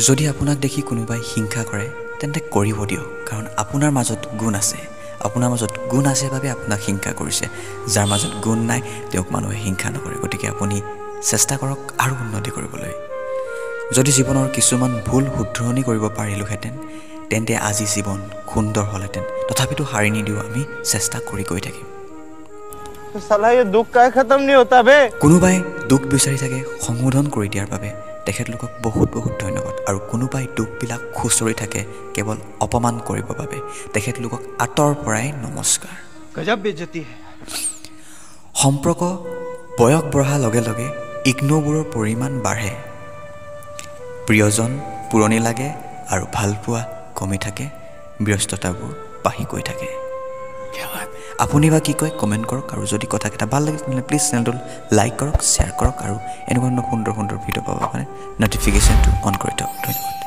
যদি আপোনাক দেখি কোনোবাই হিংসা কৰে তেন্তে কৰিব দিয়ক, কাৰণ আপোনাৰ মাজত গুণ আছে। আপোনাৰ মাজত গুণ আছে বাবে আপোনাক হিংসা কৰিছে। যাৰ মাজত গুণ নাই তেওঁক মানুহে হিংসা নকৰে। গতিকে আপুনি চেষ্টা কৰক আৰু উন্নতি কৰিবলৈ। যদি জীৱনৰ কিছুমান ভুল শুধৰণি কৰিব পাৰিলোহেঁতেন তেন্তে আজি জীৱন সুন্দৰ হ'লহেঁতেন। তথাপিতো হাৰি নিদিওঁ, আমি চেষ্টা কৰি গৈ থাকিম। কোনোবাই দুখ বিচাৰি থাকে সংশোধন কৰি দিয়াৰ বাবে তেখেতলোকক বহুত বহুত ধন্যবাদ। আৰু কোনোবাই দুখবিলাক খুচৰি থাকে কেৱল অপমান কৰিবৰ বাবে, তেখেতলোকক আঁতৰ পৰাই নমস্কাৰ। সম্পৰ্ক বয়স বঢ়াৰ লগে লগে ইগন'বোৰৰ পৰিমাণ বাঢ়ে। প্ৰিয়জন পুৰণি লাগে আৰু ভালপোৱা কমি থাকে, ব্যস্ততাবোৰ বাঢ়ি গৈ থাকে। আপুনি বা কি কয় কমেণ্ট কৰক। আৰু যদি কথাকেইটা ভাল লাগে তেনেহ'লে প্লিজ চেনেলটো লাইক কৰক, শ্বেয়াৰ কৰক আৰু এনেকুৱা ধৰণৰ সুন্দৰ সুন্দৰ ভিডিঅ' পাবৰ কাৰণে ন'টিফিকেশ্যনটো অন কৰি থওক। ধন্যবাদ।